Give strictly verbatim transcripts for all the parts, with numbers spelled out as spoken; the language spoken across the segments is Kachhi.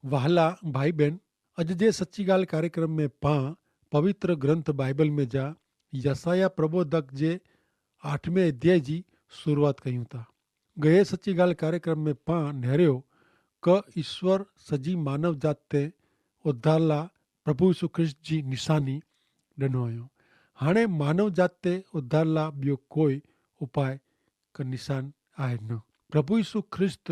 વહાલા ભાઈ બહેન, અજ જે સચ્ચી ગાલ કાર્યક્રમ મેં પાં પવિત્ર ગ્રંથ બાઈબલ મેં જા યસાયાહ પ્રબોધક જે આઠમે અધ્યાય જી શરૂઆત કહ્યું થા. ગયે સચ્ચી ગાલ કાર્યક્રમ મેં પાં નહર્યો કે ઈસ્વર સજી માનવ જાત તે ઉદ્ધારલા પ્રભુ ઈસુ ખ્રિસ્ત જી નિશાની ડનો આયો. હાણે માનવ જાત તે ઉદ્ધારલા બ્યો કોઈ ઉપાય કે નિશાન આય ન. પ્રભુ ઈસુ ખ્રિસ્ત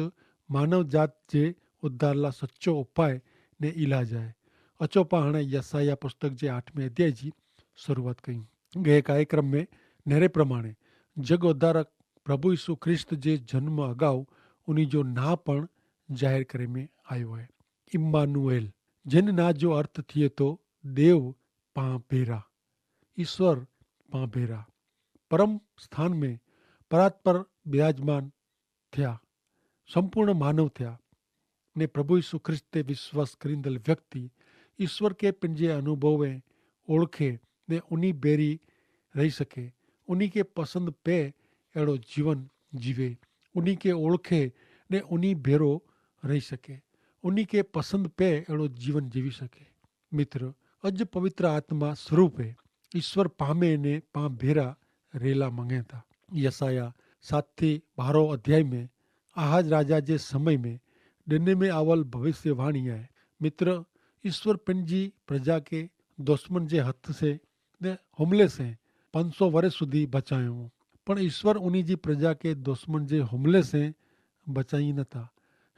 માનવ જાત જે ઉદ્ધારલા સચો ઉપાય ને ઇલાજ આય. અચો પાં હણે યસાયાહ પુસ્તક જે આઠમે અધ્યાય જી શરૂઆત કયું. ગયે કાર્યક્રમ મેં નહરે પ્રમાણે જગ ઉદ્ધારક પ્રભુ ઈસુ ખ્રિસ્ત જે જન્મ અગાઉ ઉની જો ના પણ જાહેર કરે મેં આયો હૈ. ઇમ્માનુએલ, જેન ના જો અર્થ થિયે તો દેવ પાં ભેરા, ઈસ્વર પાં ભેરા. પરમ સ્થાન મેં પરાત પર બિરાજમાન થ્યા, સંપૂર્ણ માનવ થ્યા. ને પ્રભુ ઈસુ ખ્રિસ્ત તે વિશ્વાસ કરીંદલ વ્યક્તિ ઈસ્વર કે પન જે અનુભવે ઓળખે ને ઉની ભેરી રહી શકે, ઉની કે પસંદ પે એડો જીવન જીવે, ઉની કે ઓળખે ને ઉની ભેરો રહી શકે, ઉની કે પસંદ પે એડો જીવન જીવી શકે. મિત્ર, અજ પવિત્ર આત્મા સ્વરૂપે ઈસ્વર પામે ને પાં ભેરા રેલા મંગેતા. યસાયાહ સાત થી બારો અધ્યાય મેં આહાજ રાજા જે સમય મેં ડેને મેં આવલ ભવિષ્યવાણી આય. મિત્ર, ઈસ્વર પન જી પ્રજા કે દુશ્મન જે હત સે ને હુમલે સે પાંચ સો વરે સુધી બચાયો. પણ ઈસ્વર ઉની જી પ્રજા કે દુશ્મન જે હુમલે સે બચાઈ ન થા.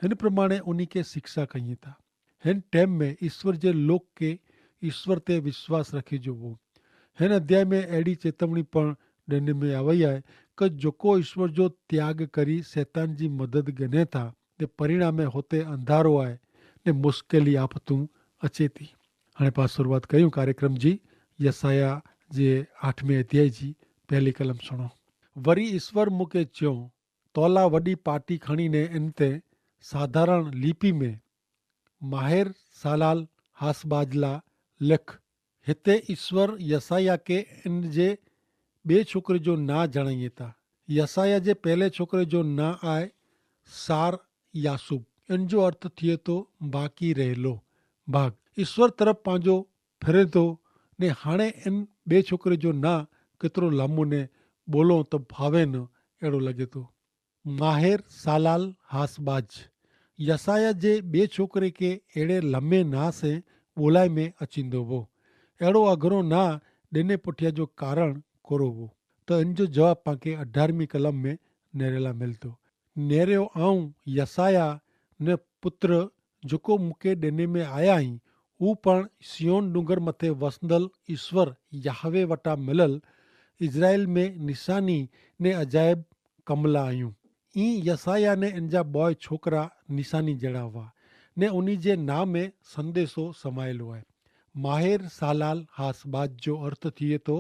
હેન પ્રમાણે ઉની કે શિક્ષા કહિયે થા. હેન ટેમ મેં ઈસ્વર જે લોક કે ઈસ્વર તે વિશ્વાસ રખી જો વો. હેન અધ્યાય મેં એડી ચેતવણી પણ ડેને મેં આવય આય કે જોકો ઈસ્વર જો ત્યાગ કરી સૈતાન જી મદદ ગને થા તે પરિણામે હોતે અંધારો આય ને મુશ્કેલી આપ તું અચેતી. હણે પાસ શરૂઆત કર્યું કાર્યક્રમ જી યસાયાહ જે આઠમે અધ્યાય જી પહેલી કલમ સુણો. વરી ઈસ્વર મુકે ચ્યો, તોલા વડી પાટી ખણીને એન તે સાધારણ લિપિ મેં માહેર સાલાલ હાસબાજલા લેખ. હેત્તે ઈસ્વર યસાયાહ કે એન જે બે છોકરે જો ના જણાઈ થા. યસાયાહ જે પહેલે છોકરે જો ના આય સાર યાસુબ. એન જો અર્થ થિયે તો બાકી રહેલો ભાગ. ઈસ્વર તરફ પાંજો ફેરે તો ને હાણે એન બે છોકરે જો ના કેતરો લાંબો ને બોલો તો ભાવે ન એડો લગે તો. માહેર સાલાલ હાસબાજ. યસાયાહ જે બે છોકરે કે એડે લમે ના સે બોલાઈ મેં અચિંદો વો. એડો અઘરો ના દેને પઠ્યા જો કારણ કોરો વો? તો એન જો જવાબ પાંકે અઢારમી કલમ મેં નેરેલા મેલતો. નેરેઓ આઉં યસાયાહ ને પુત્ર જોકો મુકે દેને મેં આયા હી, ઉપણ સિયોન ડુંગર મતે વસંદલ ઈસ્વર યાહવે વટા મેલલ ઇઝરાયેલ મેં નિશાની ને અજાયબ કમલા આયું. ઈ યસાયાહ ને એનજા બોય છોકરા નિશાની જેડા હુઆ ને ઉની જે નામે સંદેશો સમાયેલો હૈ. માહેર સાલાલ હાસબાજ જો અર્થ થિયે તો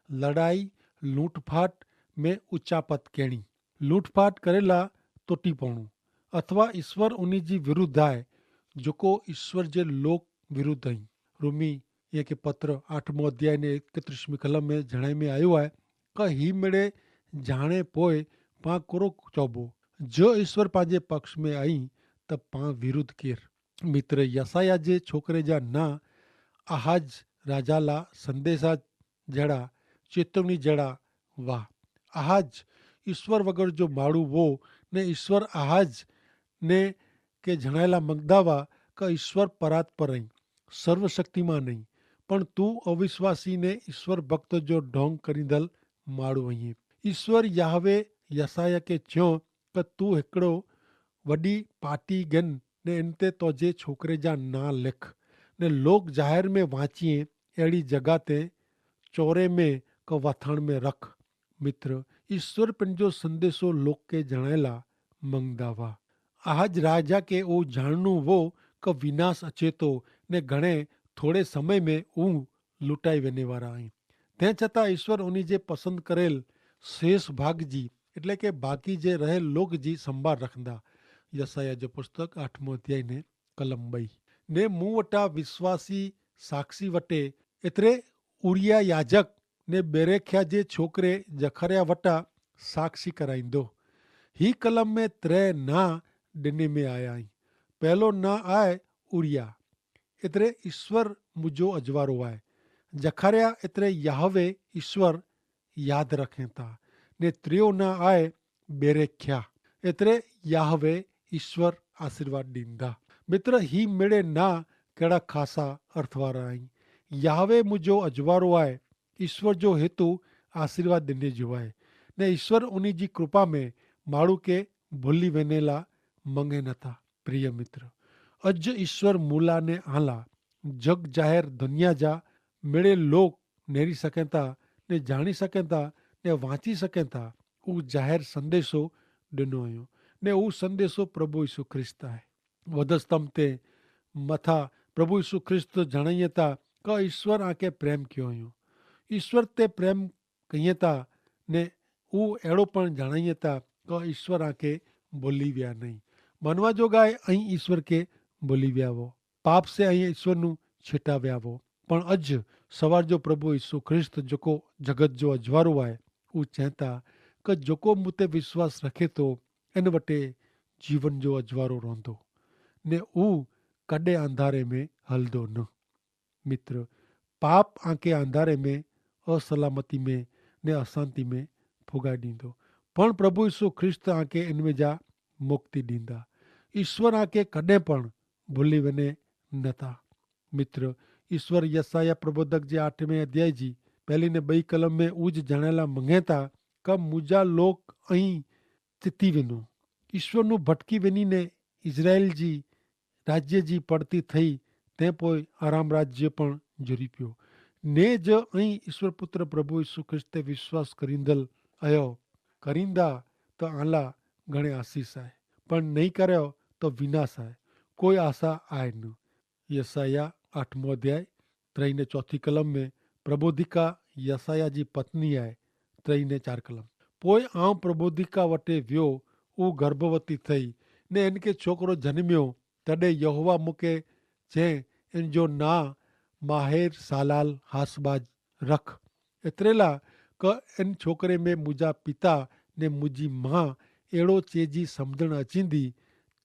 લડાઈ લૂંટફાટ મેં ઉચ્ચાપત કહેણી. લૂંટફાટ કરેલા તોટી પોણું અથવા ઈસ્વર ઉની જી વિરુદ્ધ આય જોકો ઈસ્વર જે લોક વિરુદ્ધ અહીં. રૂમી યે કે પત્ર આઠમો અધ્યાય ને એકત્રીસમી કલમ મેં જણાઈ મેં આયો આય કે હી મેડે જાણે પોય પાં કોરો ચોબો? જો ઈસ્વર પાંજે પક્ષ મેં અહીં તો પાં વિરુદ્ધ કેર? મિત્ર, યસાયાહ જે છોકરે જા ના આહાજ રાજાલા સંદેશા જેડા ચેતવણી જેડા વાહ. આહાજ ઈસ્વર વગર જો માડૂ વો ને ઈસ્વર આહાજ ને કે જણાયેલા મંગદા વા કે ઈસ્વર પરાત પર અહીં સર્વશક્તિમાન નહીં. પણ તું અવિશ્વાસી ને ઈસ્વર ભક્ત જો ઢોંગ કરીંદલ માડૂ અહીં. ઈસ્વર યાહવે યસાયાહ કે ચ્યો કે તું હિકડો વડી પાટી ગન ને એન તે તોજે છોકરે જા ના લેખ ને લોક જાહેર મેં વાંચીએ એડી જગા તે ચોરે મેં કે વથાણ મેં રખ. મિત્ર, ઈસ્વર પન જો સંદેશો લોકે જણાયેલા મંગદા વા. આજ રાજા કે ઓ જાણનું વો કે વિનાશ અચેતો ને ઘણે થોડે સમય મેં ઉં લુટાઈ વેને વારા અહીં. તે છતાં ઈસ્વર ઉની જે પસંદ કરેલ શેષ ભાગ જી એટલે કે બાકી જે રહેલ લોક જી સંભાર રખંદા. યસાયાહ જો પુસ્તક આઠમો અધ્યાય ને કલમ બઈ. ને મું વટા વિશ્વાસી સાક્ષી વટે એતરે ઉરિયા યાજક ને બેરેખ્યા જે છોકરે જખર્યા વટા સાક્ષી કરાઈંદો. હી કલમ મેં ત્રે ના ડેને મેં આયા હૈં. પહેલો ના આય ઉરિયા. એતરે ઈસ્વર મુજો અજવારો આય. જખાર્યા એતરે યાહવે ઈસ્વર યાદ રખેં તા. ને ત્રેઓ ના આય બેરેખ્યા. એતરે યાહવે ઈસ્વર આશીર્વાદ દીંદા. મિત્ર, હી મેળે ના કેડા ખાસા અર્થવારા આઈ. યાહવે મુજો અજવારો આય. ઈસ્વર જો હેતુ આશીર્વાદ દેને જો આય. ને ઈસ્વર ઉની જી કૃપા મેં માણૂ કે ભુલ્લી વેનેલા મંગે નતા. પ્રિય મિત્ર, અજ ઈસ્વર મુલા ને આલા જગ જાહેર ધનિયા જા મેળે લોક નેરી સકેતા, ને જાણી સકેતા, ને વાંચી સકેતા ઉજાહેર સંદેશો ડેનો અયો. ને ઉસંદેશો પ્રભુ ઈસુ ખ્રિસ્ત આય. વધસ્તંભ તે મથા પ્રભુ ઈસુ ખ્રિસ્ત જણાયે તા કે ઈસ્વર આંકે પ્રેમ ક્યો અયો. ઈસ્વર તે પ્રેમ કહિયે તા, ને ઉ એડો પણ જણાયે તા કે ઈસ્વર આંકે બોલી વ્યા નહીં. માનવા જો ગાય અહીં ઈસ્વર કે બોલી વ્યાવો. પાપ સે અહીં ઈસ્વરનું છેટા વ્યાવો. પણ અજ સવાર જો પ્રભુ ઈસુ ખ્રિસ્ત જોકો જગત જો અજવારો આય, ઉ ચેતા કે જોકો મુતે વિશ્વાસ રખે તો એન વટે જીવન જો અજવારો રોંધો, ને ઉ કડે અંધારે મેં હલદો ન. મિત્ર, પાપ આંકે અંધારે મેં અસલામતી મેં ને અસાંતિ મેં ફુગાઈ દીંદો. પણ પ્રભુ ઈસુ ખ્રિસ્ત આંકે એનવે જા મુક્તિ દીંદા. ઈસ્વર આંકે કડે પણ ભુલ્લી વેને નતા. મિત્ર, ઈસ્વર યસાયાહ પ્રબોધક જે આઠમે અધ્યાય જી પહેલી ને બઈ કલમ મેં ઉજ જણાયેલા મંગેતા કે મુજા લોક અહીં ચિત્તી વેનો. ઈસ્વરનું ભટકી વેની ને ઇઝરાયેલ જી રાજ્ય જી પડતી થઈ. તે પોય આરામ રાજ્ય પણ જુરી પ્યો. ને જ અહીં ઈસ્વર પુત્ર પ્રભુ ઈસુ ખ્રિસ્તે વિશ્વાસ કરીંદલ અયો કરીંદા તો આલા ઘણે આશીસ આય, પણ નહીં કર્યો તો વિનાશ આય. કોઈ આશા આય ન. યસાયાહ આઠમો અધ્યાય ત્રય ને ચોથી કલમ મેં પ્રબોધિકા યસાયાહ જી પત્ની આય. ત્રય ને ચાર કલમ. પોય આઉં પ્રબોધિકા વટે વ્યો, ઉં ગર્ભવતી થઈ ને એનકે છોકરો જન્મ્યો. તદે યહોવા મુકે જે એનજો ના માહેર સાલાલ હાસબાજ રખ. એતરેલા કે એન છોકરે મેં મુજા પિતા ને મુજી મા એડો ચેજી સમઝણ અચીંદી.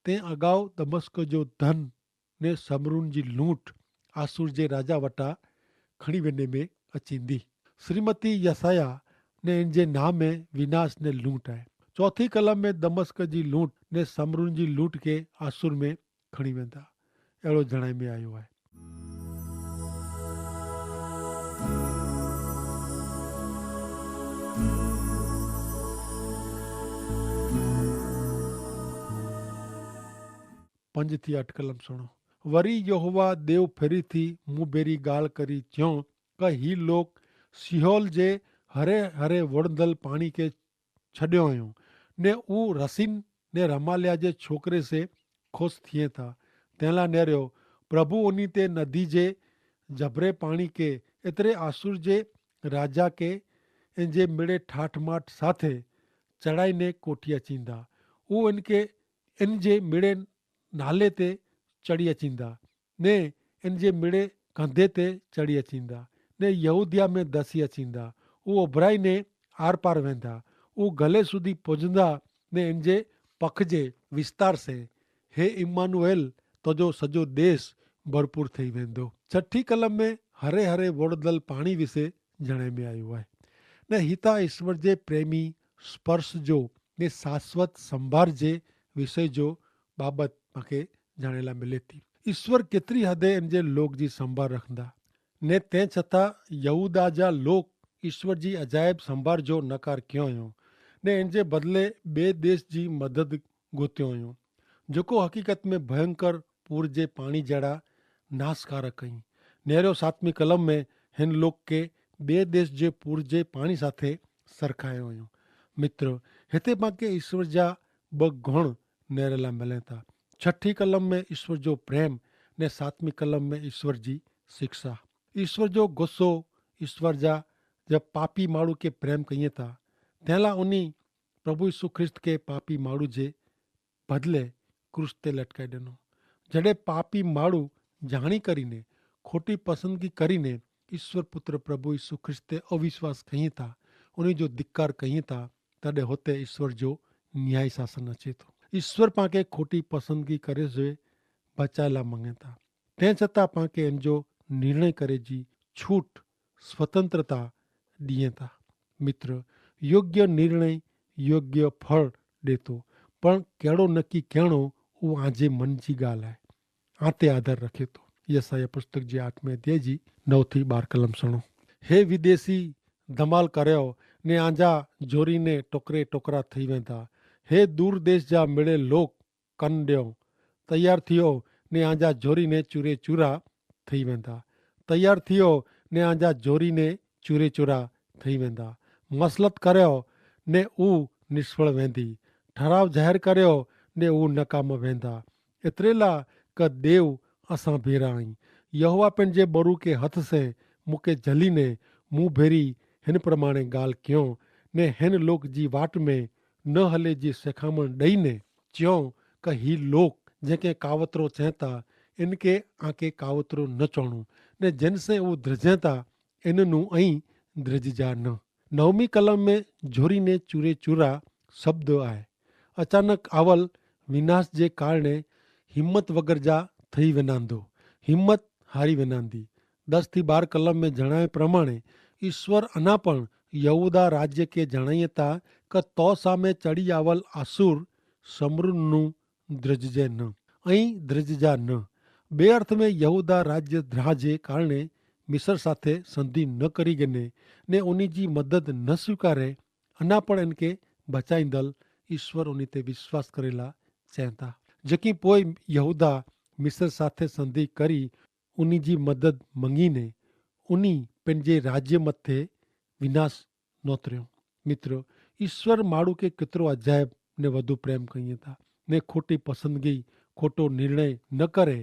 તે અગાઉ દમસ્ક જો ધન ને સમરૂન જી લૂંટ આસુર જે રાજા વટા ખણી વેને મેં અચીંદી. શ્રીમતી યસાયાહ ને એન જે નામે વિનાશ ને લૂંટ આય. ચોથી કલમ મેં દમસ્ક જી લૂંટ ને સમરૂન જી લૂંટ કે આસુર મેં ખણી વેંદા એડો જણાઈ મેં આયો આય. પંજ થી અઠ કલમ સુણો. વરી યહોવા દેવ ફેરી થી મુભેરી ગાલ કરી ચ્યો, કે હી લોક સિહોલ જે હરે હરે વડદલ પાણી કે છડ્યો અયો, ને ઉં રસીન ને રમાલ્યા જે છોકરે સે ખુશ થિયે થા. તેલા નેર્યો, પ્રભુ ઉની તે નદી જે જભરે પાણી કે એતરે આસુર જે રાજા કે એન જે મેળે ઠાઠ માઠ સાથે ચડાઈ ને કોઠિયા ચીંદા. ઉં એન કે એન જે મેળે નાલે તે ચડિયા ચીંદા, ને એન જે મેળે કંધે તે ચડિયા ચીંદા, ને યહૂદિયા મેં દસિયા ચીંદા. ઉં અભરાઈ ને આરપાર વેંદા. ઉં ગલે સુધી પોજંદા, ને એન જે પખ જે વિસ્તાર સે હે ઇમ્માનુએલ, તજો સજો દેશ ભરપૂર થઈ વેંદો. છઠી કલમ મેં હરે હરે વોડદલ પાણી વિશે જણાઈ મેં આયુ હૈ. ને હિતા ઈસ્વર જે પ્રેમી સ્પર્શ જો ને શાશ્વત સંભાર જે વિષય જો બાબત માકે જાણેલા મિલે તી. ઈસ્વર કેતરી હદે એન જે લોક જી સંભાર રખંદા, ને તે છતાં યહૂદા જા લોક ઈસ્વર જી અજાયબ સંભાર જો નકાર ક્યો અયો, ને એન જે બદલે બે દેશ જી મદદ ગોત્યો અયો, જોકો હકીકત મેં ભયંકર પૂર જે પાણી જેડા નાસકારક અહીં. નેરો સાતમી કલમ મેં હેન લોક કે બે દેશ જે પૂર જે પાણી સાથે સરખાયો અયો. મિત્ર, હેતે પાંકે ઈસ્વર જા બગ ઘણ નેરેલા મલેતા. છઠી કલમ મેં ઈસ્વર જો પ્રેમ, ને સાતમી કલમ મેં ઈસ્વર જી શિક્ષા. ઈસ્વર જો ગુસ્સો, ઈસ્વર જા જબ પાપી માળુ કે પ્રેમ કહિયે તા, તેલા ઉની પ્રભુ ઈસુ ખ્રિસ્ત કે પાપી માળુ જે બદલે ક્રૂસ તે લટકાઈ દેનો. જડે પાપી માળુ જાણી કરીને ખોટી પસંદગી કરીને ઈસ્વર પુત્ર પ્રભુ ઈસુ ખ્રિસ્ત તે અવિશ્વાસ કહિયે તા, ઉની જો ધિક્કાર કહિયે તા, તદે હોતે ઈસ્વર જો ન્યાય શાસન અચેતો. ઈસ્વર પાંકે ખોટી પસંદગી કરે જે બચાયેલા મંગેતા. તે છતાં પાંકે એનજો નિર્ણય કરે જી છૂટ સ્વતંત્રતા દિયે તા. મિત્ર, યોગ્ય નિર્ણય યોગ્ય ફળ દેતો, પણ કેડો નક્કી કહેણો ઉ આજે મન જી ગાલ હૈ. આતે આધાર રખે તો. યસાયાહ પુસ્તક જી આઠમે અધ્યાય જી નવ થી બાર કલમ સણો. હે વિદેશી ધમાલ કર્યો, ને આંજા જોરી ને ટોકરે ટોકરા થઈ વેંધા. હે દૂર દેશ જા મેળે લોક, કન દ્યો, તૈયાર થિયો, ને આંજા જોરી ને ચૂરે ચૂરા થઈ વેંધા. તૈયાર થિયો, ને આંજા જોરી ને ચૂરે ચૂરા થઈ વેંધા. મસલત કર્યો, ને ઉ નિષ્ફળ વેંધી. ઠરાવ જાહેર કર્યો, ને ઉ નકામ વેંધા. એતરેલા કે દેવ અસાં ભેરા અહીં. યહોવા પેનજે બરૂ કે હથ સે મુકે જલી ને મું ભેરી હેન પ્રમાણે ગાલ ક્યો, ને હેન લોક જી વાટ મેં ન હલે જી સેખામણ દઈ ને ચ્યો, કે હી લોક જેંકે કાવતરો ચેંતા, એનકે આંકે કાવતરો ન ચોણું, ને જેન સે ઉ ધ્રજેંતા એનનું અહીં ધ્રજ જા ન. નવમી કલમ મેં જોરી ને ચૂરે ચૂરા શબ્દ આય. અચાનક આવલ વિનાશ જે કારણે હિંમત વગર જા થઈ વેનાંદો, હિંમત હારી વેનાંદી. દસ થી બાર કલમ મેં જણાય પ્રમાણે ઈસ્વર અના પણ યહૂદા રાજ્ય કે જણાયતા, કે તો સામે ચડી આવલ આસુર સમરૂનનું દ્રજજે ન, અહીં દ્રજજા ન. બે અર્થ મેં યહૂદા રાજ્ય દ્રાહ જે કારણે મિસર સાથે સંધિ ન કરી ગને, ને ઉની જી મદદ ન સ્વીકારે, અના પણ એનકે બચાઈંદલ ઈસ્વર ઉની તે વિશ્વાસ કરેલા ચેંતા. જેકી પોય યહૂદા મિસર સાથે સંધિ કરી ઉની જી મદદ મંગીને ઉની પેનજે રાજ્ય મતે વિનાશ નોતર્યો. મિત્ર, ઈસ્વર માડૂ કે કેતરો અજાયબ ને વધુ પ્રેમ કહિયે તા, ને ખોટી પસંદગી, ખોટો નિર્ણય ન કરે,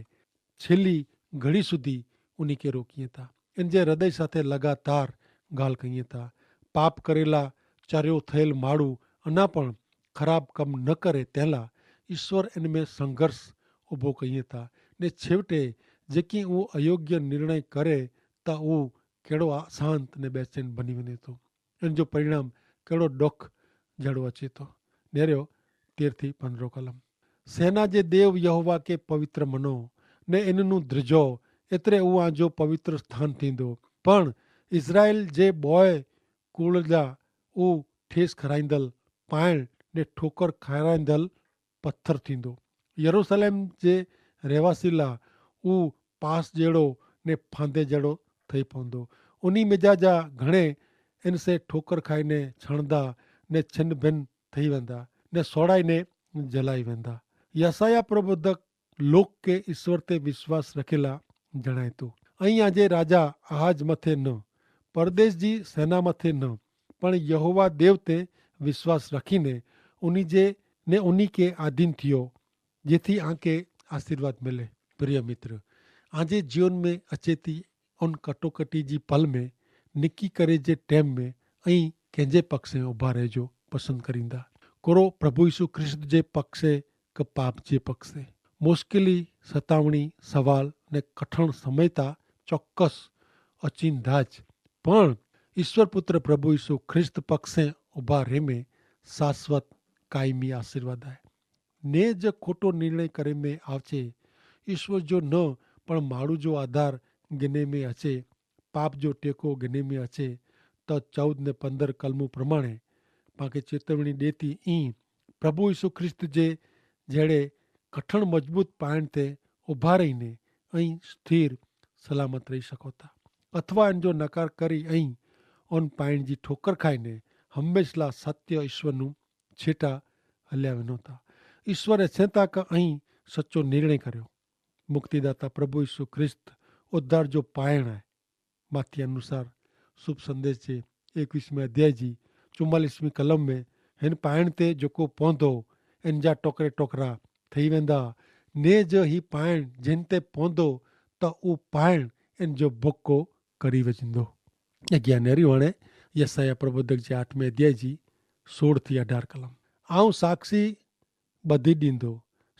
છેલ્લી ઘડી સુધી ઉની કે રોકિયે તા. એન જે હૃદય સાથે લગાતાર ગાલ કહિયે તા. પાપ કરેલા ચાર્યો થયેલ માડૂ અના પણ ખરાબ કમ ન કરે તેલા ઈસ્વર એન મેં સંઘર્ષ ઉભો કહિયે તા. ને છેવટે જેકી ઉં અયોગ્ય નિર્ણય કરે તા ઉં કેડો અસાંત ને બેચેન બની વને તો. એન જો પરિણામ કેડો ડોખ જેડો અચે તો. નેર્યો તેર થી પંદ્રહ કલમ. સેના જે દેવ યહોવા કે પવિત્ર મનો, ને એનનું દ્રજો, એતરે ઉઆ જો પવિત્ર સ્થાન થીંદો. પણ ઇઝરાયેલ જે બોય કુળજા ઉ ઠેસ ખરાઈંદલ પાયણ ને ઠોકર ખરાઈંદલ પથ્થર થીંદો. યરૂસલેમ જે રહેવાસીલા ઉ પાસ જેડો ને ફાંદે જેડો થઈ પોંદો. ઉની મેજા જા ઘણે એનસે ઠોકર ખાઈને છણદા ને છિન્નભિન્ન થઈ વેંદા ને સોડાઈ ને જલાઈ વેંદા. યસાયાહ પ્રબોધક લોક કે ઈસ્વર તે વિશ્વાસ રખેલા જણાયતું. અહીં આજે રાજા આહાજ મતે ન, પરદેશ જી સેના મતે ન, પણ યહોવા દેવ તે વિશ્વાસ રખીને ઉની જે ને ઉની કે આધીન થિયો, જેથી આંકે આશીર્વાદ મિલે. પ્રિય મિત્ર, આજે જીવન મેં અચેતી અન કટોકટી જી પલ મેં નિકી કરે જે ટેમ મેં અહીં કેંજે પક્ષે ઉભા રહેજો પસંદ કરીંદા? કોરો પ્રભુ ઈસુ ખ્રિસ્ત જે પક્ષે કે પાપ જે પક્ષે? મુશ્કેલી, સતાવણી, સવાલ ને કઠણ સમયતા ચોક્કસ અચિંદા જ, પણ ઈસ્વર પુત્ર પ્રભુ ઈસુ ખ્રિસ્ત પક્ષે ઉભા રહેમે શાશ્વત કાયમી આશીર્વાદ આય. ને જ ખોટો નિર્ણય કરે મેં આવચે. ઈસ્વર જો ન પણ માડૂ જો આધાર ગિને મેં હચે, પાપ જો ટેકો ગિને મેં હચે, તો ચૌદ ને પંદર કલમો પ્રમાણે પાંકે ચેતવણી દેતી ઈ પ્રભુ ઈસુ ખ્રિસ્ત જે જેડે કઠણ મજબૂત પાયણ તે ઉભા રહી ને અહીં સ્થિર સલામત રહી શકો થા, અથવા એન જો નકાર કરી અહીં ઓન પાયણ જી ઠોકર ખાઈ ને હંમેશલા સત્ય ઈસ્વર નું છેટા હલ્યા વિનો થા. ઈસ્વર એસે થા કે અહીં સચો નિર્ણય કર્યો. મુક્તિદાતા પ્રભુ ઈસુ ખ્રિસ્ત ઉદ્ધાર જો પાયણ હૈ. માથી અનુસાર શુભ સંદેશ જે એકવીસમે અધ્યાય જી ચુમાલીસમી કલમ મેં હેન પાયણ તે જોકો પોંધો એન જા ટોકરે ટોકરા થઈ વેંદા, ને જ હી પાયણ જેન તે પોંધો તો ઉપાયણ એન જો ભોકો કરી વજિંદો. અજ્ઞાનેરી વણે યસાયાહ પ્રબોધક જે આઠમે અધ્યાય જી સોળ થી અઢાર કલમ. આઉં સાક્ષી બધી દીંદો,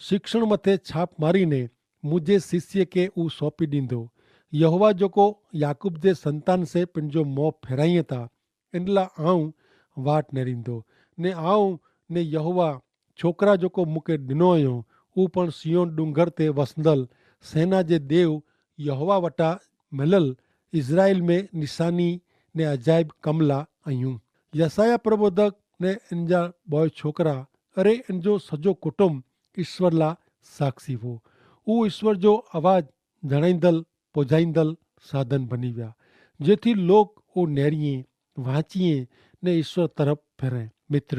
શિક્ષણ મતે છાપ મારી ને મુઝે શિષ્ય કે ઉં સોંપી દીંદો. યહોવા જોકો યાકૂબ જે સંતાન સે પન જો મોં ફેરાઈ થા એનલા આઉં વાટ નેરીંદો. ને આઉં ને યહોવા છોકરા જોકો મુકે દિનો અયો, ઉપણ સિયોન ડુંગર તે વસંદલ સેના જે દેવ યહોવા વટા મેલલ ઇઝરાયેલ મેં નિશાની ને અજાયબ કમલા અયૂં. યસાયાહ પ્રબોધક ને એનજા બોય છોકરા અરે એનજો સજો કુટુંબ ઇશ્વર લા સાક્ષી હો. ઉ ઇશ્વર જો અવાજ જણાઈંદલ પોજાઈંદલ સાધન બની વ્યા, જેથી લોક ઉ નેરિયે વાંચીએ ને ઇશ્વર તરફ ફેરે. મિત્ર,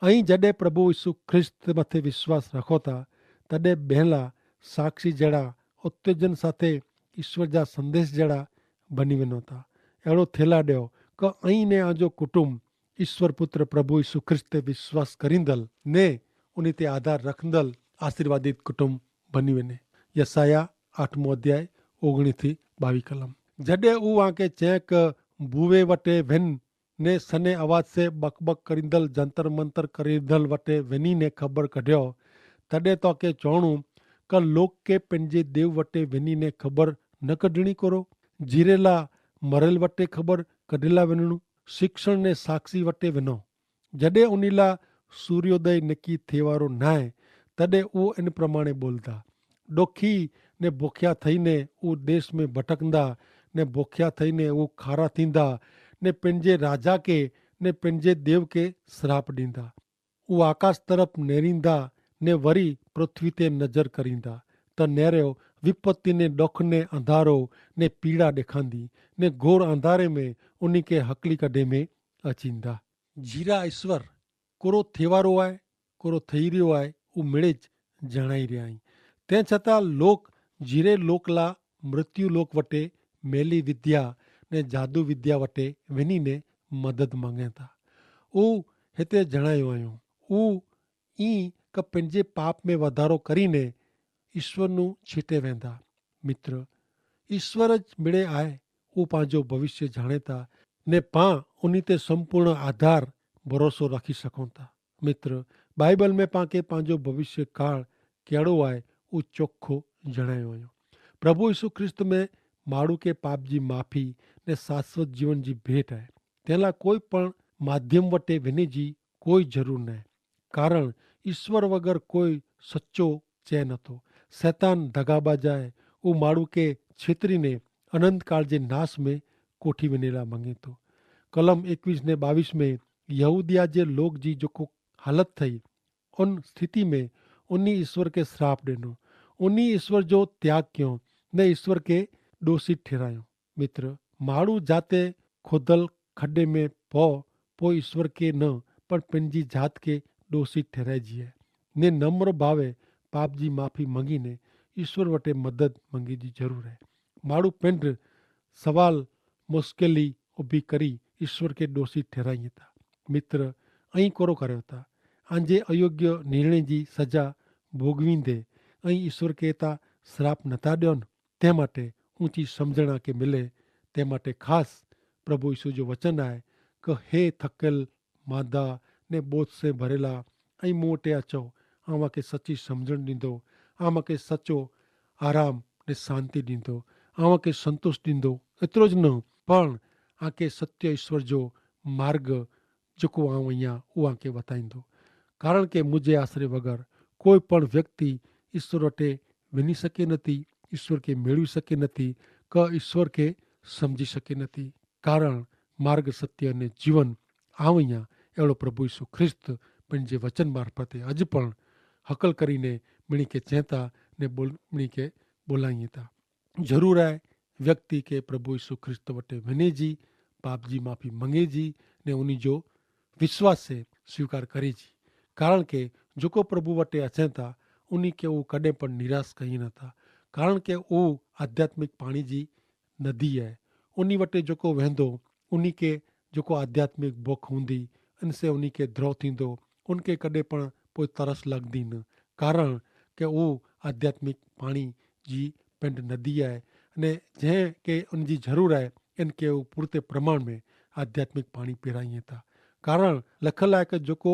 અહીં જડે પ્રભુ ઇશુ ખ્રિસ્ત મતે વિશ્વાસ રાખો તા તદે બહેલા સાક્ષી જેડા ઉત્તેજન સાથે ઇશ્વર જા સંદેશ જેડા બની વેનો તા. એડો થેલા દેઓ કે અહીં ને આજો કુટુંબ ઇશ્વર પુત્ર પ્રભુ ઇશુ ખ્રિસ્ત તે વિશ્વાસ કરીંદલ ને ઉની તે આધાર રખંદલ આશીર્વાદિત કુટુંબ બની વેને. યસાયાહ આઠમો અધ્યાય ઓગણી થી બાવી કલમ. જડે ઉ આંકે ચેંક ભૂવે વટે વેન ને સને અવાજ સે બકબક કરીંદલ જંતર મંતર કરીંદલ વટે વેની ને ખબર કઢ્યો, તદે તો કે ચોણું કે લોક કે પેનજે દેવ વટે વેની ને ખબર ન કઢણી કરો? જીરેલા મરેલ વટે ખબર કઢેલા વેનણું શિક્ષણ ને સાક્ષી વટે વેનો. જડે ઉનીલા સૂર્યોદય નક્કી થેવારો નાય, તદે ઉ એન પ્રમાણે બોલતા. ડોખી ને ભોખ્યા થઈને ઉ દેશ મેં ભટકંદા, ને ભોખ્યા થઈને ઉ ખારા થીંદા, ને પેનજે રાજા કે ને પેનજે દેવ કે શ્રાપ દીંદા. ઉ આકાશ તરફ નેરીંદા ને વરી પૃથ્વી તે નજર કરીંદા, તો નેરેઓ વિપત્તિ ને ડોખ ને અંધારો ને પીડા દેખાંદી, ને ઘોર અંધારે મેં ઉની કે હકલી કઢે મેં અચીંદા. જીરા ઈસ્વર કોરો થેવારો આય, કોરો થઈ રહ્યો આય, ઉં મેળે જ જણાઈ રહ્યા હી. તે છતાં લોક જીરે લોક લા મૃત્યુ લોક વટે મેલી વિદ્યા ને જાદુ વિદ્યા વટે વેની ને મદદ માંગે થા. ઉં હેતે જણાયો આયો. ઉં ઈ કે પંજે પાપ મેં વધારો કરી ને ઈસ્વર નું છીટે વેંધા. મિત્ર, ઈસ્વર જ મેળે આય. ઉપાંજો ભવિષ્ય જાણેતા ને પાં ઉની તે સંપૂર્ણ આધાર ભરોસો રાખી શકોતા. મિત્ર, બાઈબલ મેં પાંકે પાંજો ભવિષ્ય કાળ કેડો આય ઉચોખો જણાયો આયો. પ્રભુ ઈસુ ખ્રિસ્ત મેં માડૂ કે પાપ જી માફી ને શાશ્વત જીવન જી ભેટ આય. તેના કોઈ પણ માધ્યમ વટે વિને જી કોઈ જરૂર નાય. કારણ ઈસ્વર વગર કોઈ સચો ચે નતો. સૈતાન ધગાબાજાએ ઉં માડૂ કે છેતરી ને અનંતકાળ જે નાસ મેં કોઠી વેનેલા મંગેતો. કલમ એકવીસ ને બાવીસ મેં યહૂદિયા જે લોગ જી જોકો હાલત થઈ, ઉન સ્થિતિ મેં ઉની ઈસ્વર કે શ્રાપ દેનો, ઉની ઈસ્વર જો ત્યાગ ક્યો ને ઈસ્વર કે દોષિત ઠેરાયો. મિત્ર, માડૂ જાતે ખોધલ ખડે મેં પો પોઈ ઈસ્વર કે ન પણ પનજી જાત કે દોષિત ઠેરાઈ જીએ ને નમ્ર ભાવે પાપ જી માફી મંગી ને ઈસ્વર વટે મદદ મંગી જી જરૂર હૈ. માડૂ પંડ સવાલ મુશ્કેલી ઉભી કરી ઈસ્વર કે દોષિત ઠેરાઈ હતા. મિત્ર, અહીં કોરો કર્યો હતા? આજે અયોગ્ય નિર્ણય જી સજા ભોગવી દે અહીં ઈસ્વર કે તા શ્રાપ નતા દ્યો ન. તે માટે ઊંચી સમઝણા કે મિલે તે માટે ખાસ પ્રભુ ઈસુ જો વચન આય, કે હે થકેલ માદા ને બોધ સે ભરેલા, અહીં મોટે અચો. આવાં કે સચી સમઝણ દીધો, આવાં કે સચો આરામ ને શાંતિ દીધો, આવાં કે સંતોષ દીધો. એતરો જ ન પણ આકે સત્ય ઈસ્વર જો માર્ગ જકો આવ અહિયા ઉઆ કે વતાઈંદો. કારણ કે મુઝે આશરે વગર કોઈ પણ વ્યક્તિ ઈસ્વર વટે વિની શકે નથી, ઈસ્વર કે મેળવી શકે નથી, કે ઈસ્વર કે સમઝી શકે નથી. કારણ માર્ગ સત્ય અને જીવન આવ અહિયા એડો પ્રભુ ઈસુ ખ્રિસ્ત પણ જે વચન મારફતે અજ પણ હકલ કરીને મિણી કે ચેતા ને મિણી કે બોલાઈ તા. જરૂર આય વ્યક્તિ કે પ્રભુ ઈસુ ખ્રિસ્ત વટે વિને જી પાપ જી માફી મંગે જી ને ઉની જો વિશ્વાસ સે સ્વીકાર કરે જી. કારણ કે જોકો પ્રભુ વટે અચેતા ઉની કે ઉં કડે પણ નિરાશ કહીં ન થા. કારણ કે ઉં આધ્યાત્મિક પાણી જી નદી આય. ઉની વટે જોકો વહેંદો ઉની કે જોકો આધ્યાત્મિક ભોખ હુંદી અનસે ઉની કે દ્રોહ થીંદો. ઉનકે કડે પણ પોઈ તરસ લગદી ન. કારણ કે ઉં આધ્યાત્મિક પાણી જી પેંડ નદી આય. અને જેહ કે અનજી જરૂર આય એન કે ઉં પૂરતે પ્રમાણ મેં આધ્યાત્મિક પાણી પીરાઈ થા. કારણ લખલ આય કે જોકો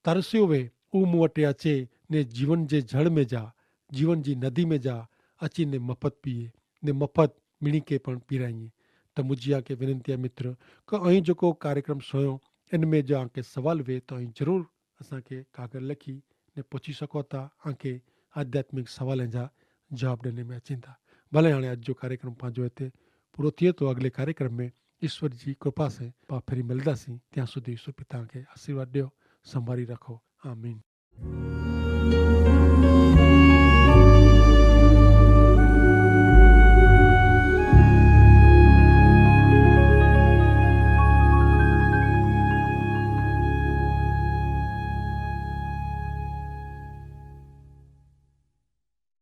તરસ્યો વે ઉં મુવટે અચે ને જીવન જે જળ મેં જા જીવન જી નદી મેં જા અચી ને મફત પીએ ને મફત મિણી કે પણ પીરાઈ. તો મુઝે આકે વિનંતી આય મિત્ર, કે અહીં જોકો કાર્યક્રમ સોયો એન મેં જો આકે સવાલ વે તો અહીં જરૂર અસાંકે કાગર લખી ને પહોંચી શકો થા. આંકે આધ્યાત્મિક સવાલ જા જવાબ દેને મેં અચિંતા. ભલે હાણે આજ જો કાર્યક્રમ પાંજો હૈ તે પૂરો થિયે તો અગલે કાર્યક્રમ મેં ઈસ્વર જી કૃપા સે પાં ફિરી મિલદા સી. ત્યાં સુધી ઈસ્વર પિતા કે આશીર્વાદ દેઓ, સંભારી રાખો. આમીન.